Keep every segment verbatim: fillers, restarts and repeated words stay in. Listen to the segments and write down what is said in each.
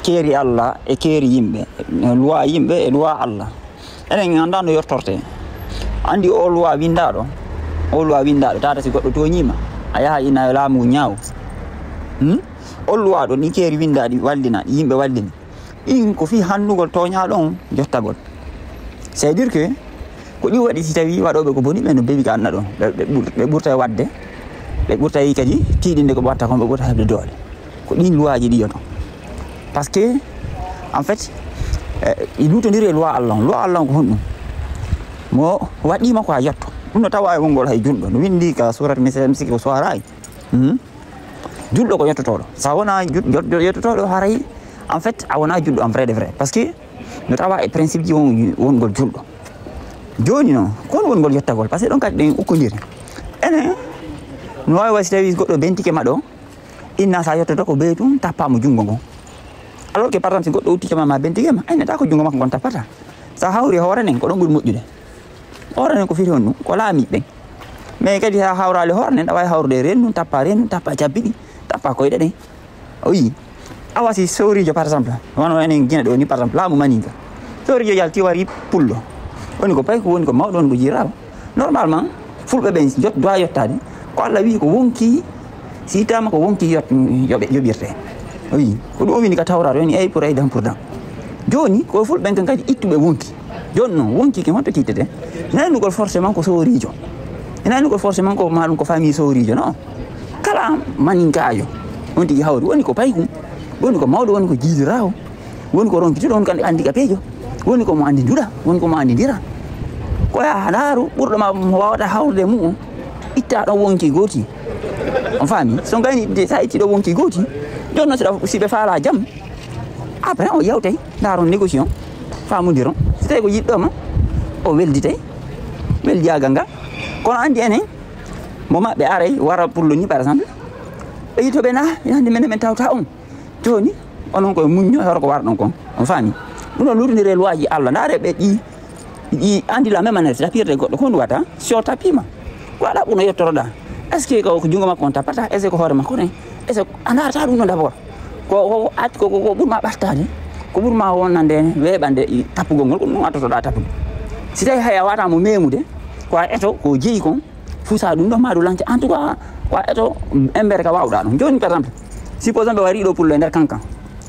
keeri Allah e keeri yimɓe, loi yimɓe e loi Allah. Enen en anndaa no yottortee. Anndi o loi winndaaɗo, o loi winndaaɗo, tawata si goɗɗo tooñiima, a yaha ina laamu ñaaw. Hmm? O loi ɗo, ɗi keeri winndaaɗi wallina, ɗi yimɓe wallini. Ɗin ko fii hannugol tooñaaɗo on jottagol. C'est-à-dire que ko ɗi waɗi si tawi waɗooɓe ko boni ɓe no bewi ka anna ɗon. Ɓe, ɓe ɓur-, ɓe ɓurta e waɗde, ɓe ɓurta e kadi tiiɗinde ko ɓe watta kon, ɓe ɓurta heɓde doole. Ko ɗin luwaaji ɗi yoto. Parce que, en fait, eh, i luutondiri e loi Allah on. Loi Allah on ko honɗum? Mo waɗiima ko a yotto. Ɗum no tawa e wongol hay julɗo. No winndi ka surat Misal, mi sikki ko Suwara. Mhm. Julɗo ko yettotooɗo. So a wonaa ju-, jo-, jo-, yettotooɗo, haray, en fait, a wonaa julɗo en vrai de vrai. Parce que no tawa e principe ji won-, wongol julɗo. Jooni noon, ko won wongol yettagol? Parce que ɗon kadi ɗen ukkondiri. Enen, no waawi waɗi si tawii goɗɗo bentike ma ɗo, inna so a yottoto ko bee tun, tappaa mo junngo ngon. Alors que, par exemple, si goɗɗo uddike ma, ma bentike ma, a innataa ko junngo makko ngon tappata. So a hawri hoore nden, ko ɗon ɓuri moƴƴude. Hoore nden ko fii honɗum? Ko laamiiɓe ɓen. Mais kadi, so a hawraali hoore nden, aɗa waawi hawrude e reendu, tappa reendu, tappa cabbi ɗi, tappa koyɗe ɗen. O yii. Awa si sowriijo, par exemple, wano enen Gine ɗo ni, par exemple, laamu Maninka. Sowriijo yalti wari pullo. Woni ko payko, woni ko mawɗo, woni ko jiiraawo. Normalement, fulɓe ɓen jot-, doit yottaade. Ko Allah wi'i ko wonki, si ittaama ko wonki yot-, yoɓe-, yoɓirte. O yii. Ko ɗum o wini ka Tawraata, woni œil pour œil, dent pour dent. Jooni, ko fulɓe ɓen kan kadi ittuɓe wonki. Jooni noon, wonki ke honto tiittete? Naynugol forcément ko sowriijo. E naynugol forcément ko maɗum ko famille sowriijo, non. Kala maninkaajo, on tigi hawri, woni ko paykum, woni ko mawɗo, woni ko jiidiraawo, woni ko ronkituɗo, woni ko handikapeejo, woni ko mo anndinduɗa, woni ko mo anndindira. Ko yaa ndaaru ɓurɗo ma mo waawata hawrude e mu'un, itta ɗon wonki gooti. On faami? So gayni de, sa itti ɗon wonki gooti, jooni noon si ɗa-, si ɓe faalaa jam, après on yewtay, ndaaron négocion, faamondiron. Si tawii ko yiɗɗo ma, o welditay, weldiyaagal ngal. Kono anndi enen, mo maɓɓe aray, wara pullo ni, par exemple, ɓe yii to ɓe na, hannde menen men tawta on. Jooni, onon koye muñño, horo ko warɗon kon. On faami? Ɗum ɗon luutondire e luwaaji Allah. Ndaare ɓe ɗi, ɗi anndi la même manière, si tapirde goɗɗo, ko honɗum waɗata? Si o tapiima, ko a ɗaɓɓuno yettoroɗaa. Est-ce que ko, ko junngo makko on tappata? Est-ce que ko hoore makko nden? Est-ce que a ndaarata ɗum ɗon d'abord? Ko, ko, ko at-, ko, ko, ko ɓurma ɓartaade, ko ɓurma wonande weeɓande i tappugol ngol, ko ɗum attotoɗaa tappude. Si tawii hay a waata mo meemude, ko a eto, ko jeyi kon, fusa ɗum ɗon, ma ɗum lanca. En tout cas, ko a eto embere ka waawɗaa ɗum. Jooni, par exemple, supposons ɓe warii ɗo pullo e nder Kankan.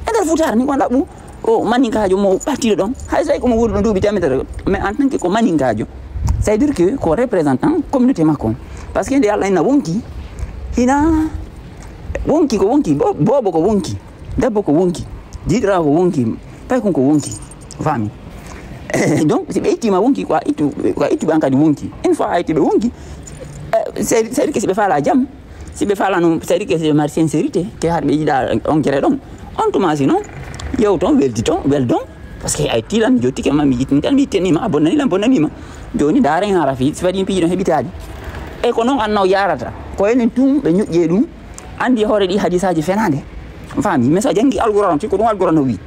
E nder Fuutaare ni, ko ɗaɓɓu o maninkaajo mo ɓattiiɗo ɗon. Hay so tawi ko mo wuuri ɗon duuɓi teemedere, mais en tant que ko maninkaajo, ça veut dire que ko représentant communauté makko on. Parce que nde Allah inna wonki, hina wonki ko wonki, bo-, boobo ko wonki, debbo ko wonki, jiiɗiraawo ko wonki, paykun ko wonki. Faami? Donc, si ɓe ittiima wonki, ko a ittu, ko a ittu ɓe an kadi wonki. Une fois a itti ɓe wonki, eh, c'est, c'est que si ɓe faalaa jam, si ɓe faalaa noon, c'est que si ɓe mari sincérité, ke har ɓe yiɗa on gere ɗon. On tuma si noon, yewton, welditon, weldon. Parce que a itti lan, mi jottike ma, mi yittin tan, mi yittinii ma, a bonnani lan, bonnanii ma. Jooni, ndaaren hara fii, si fadii piiji ɗon heɓitaali. E ko noon annaw yaarata. Ko enen tun ɓe ñoƴƴee ɗum, anndi hoore ɗi hadisaaji fenaande. Faami? Mais so a janngi Alquraan, si ko ɗum Alquraan o wi.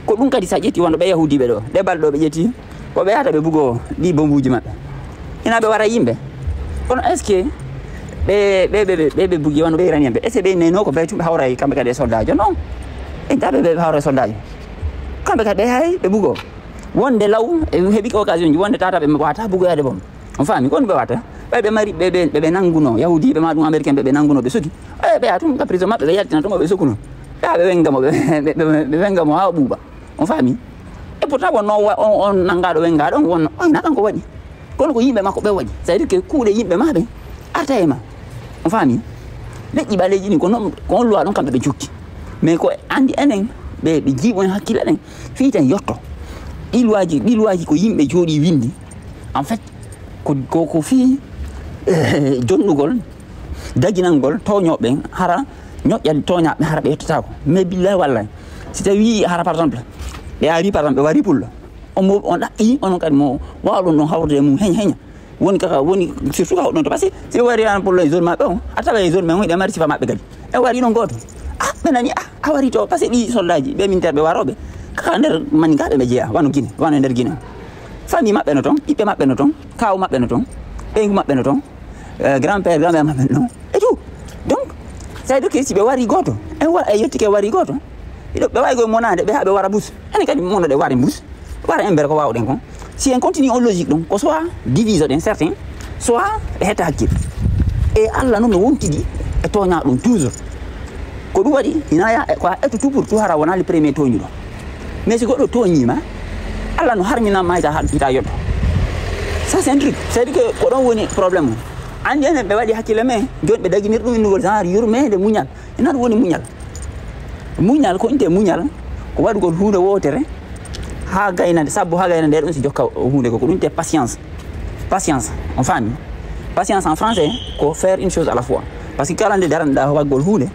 Ko ɗum kadi, so a ƴetti wano ɓe Yahuudiiɓe ɗo, ɗe balɗe ɗo ɓe ƴetti, ko ɓe yahata ɓe bugoo ɗi bombuuji maɓɓe. Ina ɓe wara yimɓe. Kono est-ce que ɓe, ɓe, ɓe, ɓe, ɓe, ɓe bugi wano ɓe Iranien ɓe, est-ce que ɓe neno ko baytum ɓe hawra kamɓe kadi e soldaajo? Non. En ta ɓe, ɓe hawra e soldaajo. Kamɓe kadi ɓe hay ɓe bugoo. Wonde law, ɓe heɓi occasion ji, wonde tata ɓe wata bugoyaade bom. On faami, ko honɗum ɓe watta? Ɓay ɓe mari, ɓe, ɓe, ɓe, ɓe nanngunoo, Yahuudiiɓe maa ɗum Américain ɓe, ɓe nanngunoo, ɓe sugi. Ɓe, ɓe yaha tun ka prison maɓɓe, ɓe yaltina tun, ɓe sukkunoo. Ɓe yaha ɓe wennga mo, ɓe, ɓe, ɓe, ɓe wennga mo haa o ɓuuɓa. On faami? Et pourtant, wonnoo wa-, on, on nanngaaɗo wenngaa ɗon, wonnoo, on hinaa kanko waɗi. Kono ko yimɓe makko ɓe waɗi. C'est-à-dire que kuuɗe yimɓe maa ɓe arta e ma. On faami? Leƴƴi ɓaleeji ɗin, ko non, ko on luwaa ɗon kamɓe ɓe jokki. Mais ko anndi enen, ɓe, ɓe jiiɓo en hakkille ɗen, fii tan yotto. Ɗi luwaaji, ɗi luwaaji ko yimɓe jooɗii winndi. En fait, ko, ko, ko fii, eh, jonnugol, daginangol tooñooɓe ɓen, hara ñoƴƴa tooñaaɓe, hara ɓe yettataako. Mais billahi wallahi, si tawii hara, par exemple, ɓe ari, par exemple, ɓe wari pullo, on mo, on ɗaɓɓi, onon kadi mo waawɗon ɗon hawrude e mum heña heña. Woni kaka, woni surtout ka hoɗon to, parce que si ɓe wari an pullo e zone maɓɓe on, a tawa e zone men on, hiɗa mari sifa maɓɓe kadi. E wari ɗon gooto. Ah, ɓe nani, ah, a wari to, parce que ɗi soldaaji, ɓe militaire ɓe warooɓe, kaka nder Maninkaaɓe ɓe jeyaa, wano Gine, wano e nder Gine. Famille maɓɓe no ton, ɓiɓɓe maɓɓe no ton, kaaw maɓɓe no ton, ɓeyngu maɓɓe no ton, eh, grand-père, grand-mère maɓɓe no ton, et tout. Donc, ça veut dire que si ɓe wari gooto, en wa-, e yettike wari gooto, Hiɗo ɓe wawi koye monade ɓe ha ɓe wara bus. Enen kadi mono ɗe wari bus. Wara en mbere ko wawɗen kon. Si en continue on logique ɗum, ko soit divise ɗen certains, soit ɓe hetta hakkille. E Allah no no wontidi e tooña ɗum toujours. Ko ɗum waɗi, ina ya, ko a etto tout pour tout hara wona le premier tooñuɗo. Mais si goɗɗo tooñima, Allah no harmina ma hita ha, hita yotto. Ça c'est un truc. C'est-à-dire que ko ɗon woni problème o. Andi enen ɓe waɗi hakkille men, joni ɓe daginir ɗum innugol genre yurmede muñal. Ina ɗum woni muñal. Muñal ko inte muñal, ko waɗugol huunde wootere ha gaynande, sabbo ha gaynande ɗum si jokka huunde ko, ko ɗum te patience. Patience, on faami? Patience en français ko faire une chose à la fois. Parce que kala nde daranɗa waggol huunde,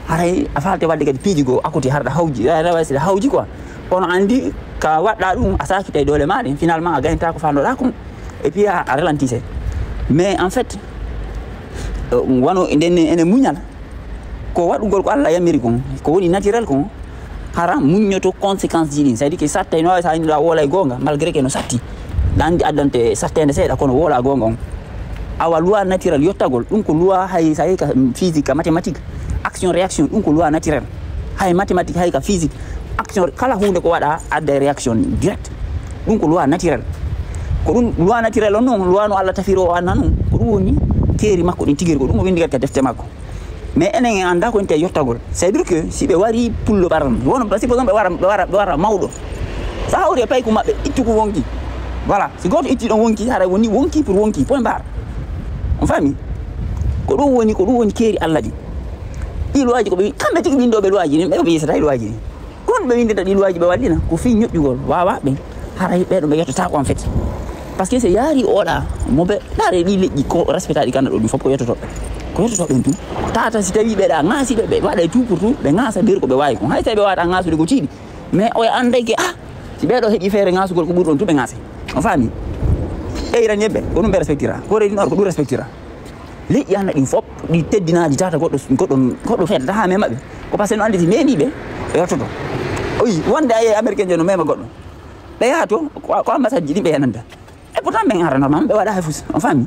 haray a falte wadde kadi piiji goo à côté, hara ɗa hawji, ɗa, ɗa, ɗa hawji quoi. Kono andi ka waɗɗa ɗum, a sakitay doole maɗe, finalement a gaynta ko fandoɗa kon. Et puis a, a ralentissay. Mais en fait, euh, wano nden ene muñal, ko waɗugol ko Allah yamiri kon, ko woni naturel kon, hara muññoto conséquence ji ɗin. C'est-à-dire que sattay no wawi sa ino ɗa woola e goonga, malgré que no satti. Ɗa andi addante sattede seeɗa, kono woola goonga on. Awa loi naturel yottagol, ɗum ko loi hay sa yehi ka physique, ka mathématique. Action, réaction, ɗum ko loi naturel. Hay mathématique, hay ka physique. Action, kala huunde ko waɗa, adda réaction direct. Ɗum ko loi naturel. Ko ɗum loi naturel on noon, loi no Allah tafiro o anna noon. Ko ɗum woni keeri makko ɗin tigiri, ko ɗum o windi kadi ka defte makko. Mais enen en annda ko wonte yottagol. C'est-à-dire que si ɓe wari pullo par exemple, wono, parce que par exemple ɓe wara, ɓe wara, ɓe wara mawɗo. Sa hawri e payku maɓɓe, ittu ko wonki. Voilà, si gooto itti ɗon wonki, haray woni wonki pour wonki, point barre. On faami? Ko ɗum woni, ko ɗum woni keeri Allah ɗi. Ɗi loi ji ko ɓe, kamɓe tigi winndooɓe loi ji ɗin, ɓe ko ɓe yesata e loi ji ɗin. Kono ɓe winndata ɗi loi ji ɓe wallina, ko fii ñoƴƴugol, wawa ɓe. Haray ɓeɗo ɓe yettata ko en fait. Parce que so yaari oɗa, mo ɓe, ɗaare ɗi leƴƴi ko respecta ɗi kanda ɗo ɗum fof ko yettoto. Ko yettoto ɗum tun. Tata si tawi ɓeɗa ŋaasi ɓe, ɓe waɗa tout pour tout, ɓe ŋaasa nder ko ɓe wawi kon. Hay tawi ɓe wawata ŋaasude ko tiiɗi. Mais o anday ke, ah, si ɓeɗo heɓi feere ŋaasugol ko ɓuri ɗon tun ɓe ŋaasi. On faami? Ɓe irani ɓe, ko ɗum ɓe respectira. Ko redi noor ko ɗum respectira. Leƴƴi anna ɗin fof, ɗi teddinaɗi tata goɗɗo, goɗɗo, goɗɗo fetata ha mema ɓe. Ko parce que no andi si memi ɓe, ɓe yottoto. O yi, wonde aye américain jo no mema goɗɗo. Ɓe yaha to, ko, ko ambassade ji ɗin ɓe yananta. Et pourtant ɓen ara normal, ɓe waɗa hay fus, on faami.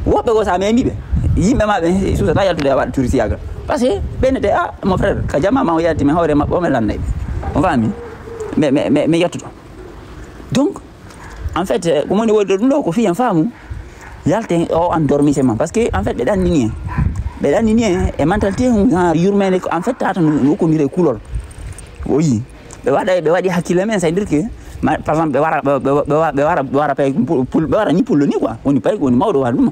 Woɓɓe go sa memi ɓe, yimɓe ma ɓe, susata yaltude a waɗa touriste yagal. Parce que ɓe nete, ah, mon frère, ka jama ma o yalti, mi hawre maɓɓe, o mi lannay ɓe. On faami? Mais, mais, mais, mais yottoto. Donc, en fait, eh, ko moni woni ɗum ɗo ko fiyan faamu, yalte o an dormi seulement. Parce que, en fait, ɓe ɗannini en. Ɓe ɗannini en e mentalité hum, genre, yurmene ko, en fait, tata no, no hokkondire kulol. O yi. Ɓe waɗa, ɓe waɗi hakkille men, c'est-à-dire que, ma, par exemple, ɓe wara, ɓe, ɓe, ɓe wa-, ɓe wara, ɓe wara pay pul-, pul-, ɓe wara ni pullo ni quoi. Woni pay, woni mawɗo wara ɗum.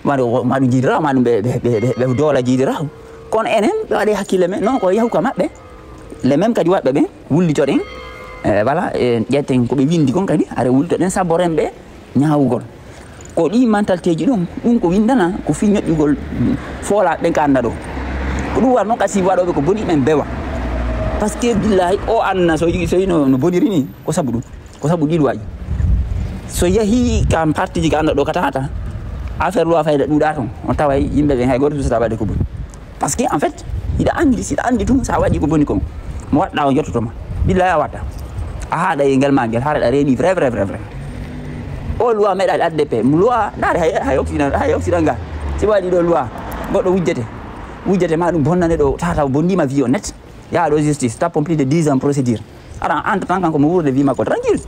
Maɗum, maɗum jiidiraw, maɗum ɓe, ɓe, ɓe, ɓe, ɓe doola jiidiraw. Kono enen, ɓe waɗi hakkille men, non ko yahu ka maɓɓe. Les mêmes kadi waɗɓe ɓen, wullitoɗen. Eh, voilà, eh, ƴetten ko ɓe windi kon kadi, are wullitoɗen sabboren ɓe ñaawugol. Ko ɗi mentalité ji ɗon, ɗum ko windana, ko fii ñoƴƴugol, mm, foolaaɓe ɓen ka annda ɗo. Ko ɗum war noon kasi waɗooɓe ko boni ɓen bewa. Parce que billahi, o anna so yi-, so yi no, no boniri ni, ko sabu ɗum. Ko sabu ɗi loi ji. So yahii ka parti ji ka annda ɗo ka tata, affaire loi fayda ɗuuɗa toon. On taway yimɓe ɓen hay gooto susata waɗde ko boni. Parce que en fait, hiɗa anndi, si hiɗa anndi tun, sa waɗi ko boni kon, mo waɗɗa on yottoto ma. Billahi a watta. A haɗa e ngel ma ngel, hara ɗa reeni vrai, vrai, vrai, vrai. O loi meɗa adde pe. Mo loi, ndaare hay, hay occident, hay occident ga. Si waɗi ɗo loi, goɗɗo wujjete. Wujjete ma ɗum bonnane ɗo, tata o bondima vie o net. Yaha ɗo justice, tappon plus de dix ans procédure. Ara, entre temps, kanko mo wuurde vie makko tranquille.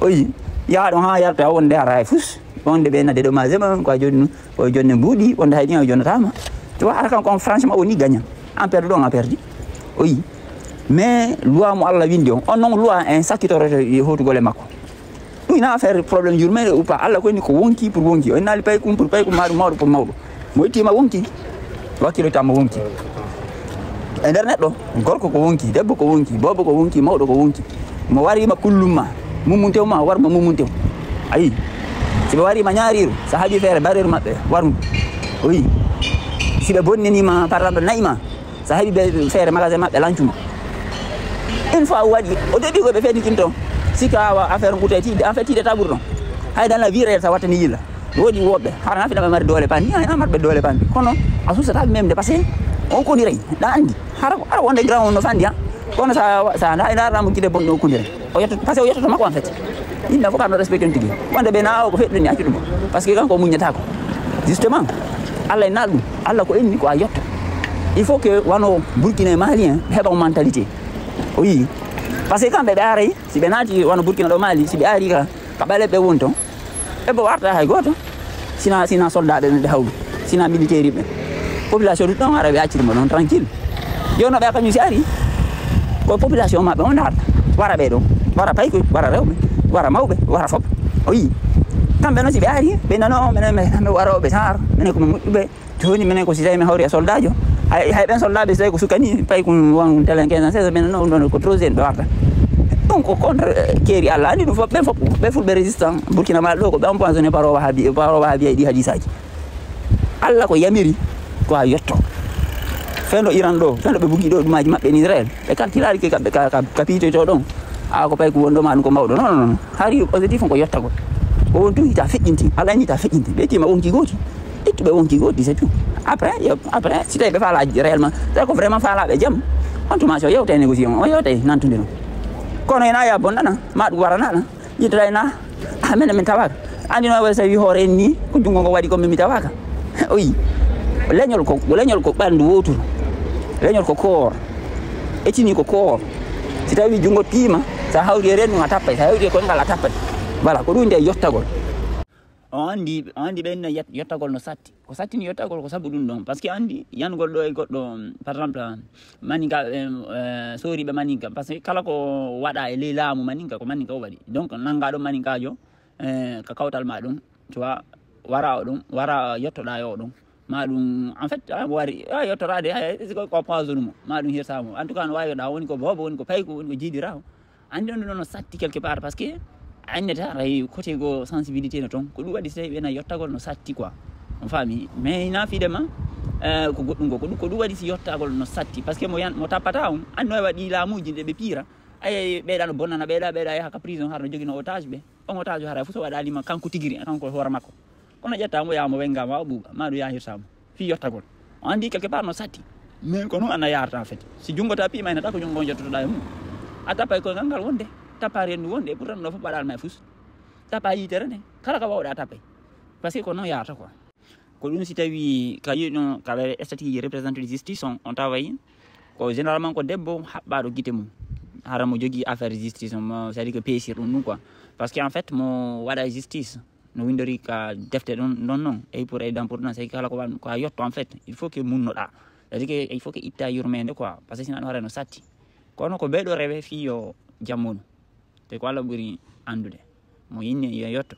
O yi, yaha ɗon ha yalta wonde ara e fus. Wonde ɓe na dédommagé ma, ko a jonni, ko jonne mbuuɗi, wonde hay ɗin o jonnatama. Tu vois, ara kanko on franchement woni gagnant. En perdu ɗon, a perdu. O yi. Mais loi mo Allah windi on, on non loi en sakkitoroto e hotugol e makko. Ɗum ina affaire problème yurmeende ou pas. Allah ko woni ko wonki pour wonki. O innaali paykum pour paykum, mawɗo mawɗo pour mawɗo. Mo ittima wonki, wakkilo tama wonki. E nder neɗɗo, gorko ko wonki, debbo ko wonki, boobo ko wonki, mawɗo ko wonki. Mo warima kullum ma, mummuntew ma, warma mummuntew. Ayi, si ɓe warima ñaariiru, sa haɓi feere bareeru maɓɓe, warum. O yi, si ɓe bonninima, par exemple, nayi ma, sa heɓi ɓe feere magasin maɓɓe lancumo. Une fois o waɗi, o deɗi ko ɓe fenikinto. Sika awa affaire on ɓurta e tiiɗde, en fait tiiɗde ta ɓurɗon. Hay dans la vie réelle sa wattani yilla. Woodi woɓɓe, hara na fina ɓe mari doole pandi, hay na marɓe doole pandi. Kono a susata ɓe memde parce que on koni rey, ɗa andi. Hara, hara wonde grand on no fandi ha. Kono sa, sa na, na ramu kide bonɗo o koni rey. O yetto, parce que o yettoto makko en fait. Yimɓe fof ka no respecté on tigi. Wonde ɓe na o ko feɗɗo ni accu ɗum. Parce que kanko o muññata ko. Justement, Allah e naal ɗum. Allah ko enni ko a yetto. Il faut que wano Burkina e Mali en, ɓe heɓa on mentalité. O yii. Parce que kamɓe ɓe aray, si ɓe naati wano Burkina ɗo Mali, si ɓe ari ka, ka ɓaleɓe woni ton, ɓe bo warta hay gooto. Sina, sina soldat ɓe ɓe hawɗi, sina militaire ɓe. Population ɗum ɗon ara ɓe acciri mo ɗon tranquille. Yo no ɓe kañum si ari, ko population maɓɓe on darta. Wara ɓe ɗon, wara paykoy, wara rewɓe, wara mawɓe, wara fop. O yii. Kamɓe no si ɓe ari, ɓe nano, menen, menen, menen waroɓe sar, menen ko moƴƴuɓe. Joni minen ko si tawi mi hawri e soldaajo, hay, hay ɓen soldaaɓe si tawi ko sukani, pay ko won telen quinze ans, seize ans, ɓen ɗon, ɗon ko trop jeune ɓe warta. Ɗum ko contre, eh, keeri Allah. Anndi ɗum fof, ɓen fof, ɓe fulɓe résistant Burkina Mali ɗo, ko ɓe empoisonné par o wahabi, par o wahabi e ɗi hadisaji. Allah ko yamiri ko a yotto. Fendo Iran ɗo, fendo ɓe bugi ɗo ɗumaji maɓɓe en Israël. Ɓe kalkilari ke ka, ka, ka, ka piitoyto ɗon. A ko pay ko wonɗo ma ɗum ko mawɗo. Non, non, non. Hari objectif on ko yottagol. Ko won tun hita feƴƴinti. Allah ni hita feƴƴinti. Ɓe tima wonki goti. Ittuɓe wonki goti, c'est tout. Après, yo, après, si tawi ɓe faala réellement, tawi ko vraiment faalaɓe jam, on tuma so yewte négocier on, o yewte nantude non. Kono ena ya bonnana, ma ɗum waranaɗa. Yittoɗa ena, ah, menen min tawaka. Andi no waɗi so wi hoore en ni, ko junngo ngo waɗi ko min mi tawaka. O yi. Leñol ko, leñol ko ɓandu woturu. Leñol ko koor. Etini ko koor. Si tawi junngo tiima, sa hawri e rennu a tappay, sa hawri e koyngal a tappay. Voilà, ko ɗum nde yottagol. O andi, o andi ɓen no yet-, yottagol no satti. Ko sattini yottagol ko sabu ɗum ɗon. Parce que andi, yangol ɗo e goɗɗo, par exemple, maninka, eh, eh, soriɓe maninka. Parce que kala ko waɗa e ley laamu maninka, ko maninka o waɗi. Donc, nanga ɗo maninkajo, eh, ka kawtal ma ɗum, tu vois, wara o ɗum, wara yottoɗa yo ɗum. Ma ɗum, en fait, a wari, a yottorade, a, ko, ko poison mo. Ma ɗum hirsa mo. En tout cas, no wawi ɗa, woni ko bobo, woni ko payko, woni ko jiidirawo. Andi on ɗum no satti quelque part, parce que annata ray côté go sensibilité no ton. Ko ɗum waɗi si tawi ɓena yottagol no satti quoi. On faami? Mais ina fide ma, eh, ko goɗɗum go, ko ɗum, ko ɗum waɗi si yottagol no satti. Parce que mo yan-, mo tappata on, anno e waɗi laamuji ɗe ɓe piira. Ay, ay, ɓeyɗa no bonnana, ɓeyɗa, ɓeyɗa yaha ka prison, har no jogino otage ɓe. On otage hara fu so waɗalima kanko tigiri, kanko hoore makko. Kono ƴetta mo yaha mo wenga ma o ɓuuɓa, ma ɗum yahirta mo. Fi yottagol. O andi quelque part no satti. Mais ko noon ana yaharta en fait. Si junngo ta piima ina ɗa ko junngo jottotoɗa e mum. A tappay koyngal ngal wonde. Tappa rendu wonde. Et pourtant ɗo fof waɗal ma e fus. Tappa yitere nde. Kala ko wawɗa tappay. Parce que ko noon yaharta quoi. Ko ɗum si tawi ka yiɗno ka ɓe statut représente de justice on, on tawa yi. Ko généralement ko debbo haɓɓaɗo gite mum. Hara mo jogii affaire justice on, mo, c'est-à-dire que peesir ɗum ɗum quoi. Parce que en fait mo waɗa justice. No windori ka defte ɗon, ɗon non. Et pour, et dans pour, c'est kala ko wan-, ko a yotto en fait. Il faut que munnoɗa. C'est-à-dire que il faut que itta yurmende quoi. Parce que sinon hoore no satti. Kono ko ɓeɗo rewe fi yo jammunu. Te ko Allah ɓuri andude. Mo yinni yo yotto.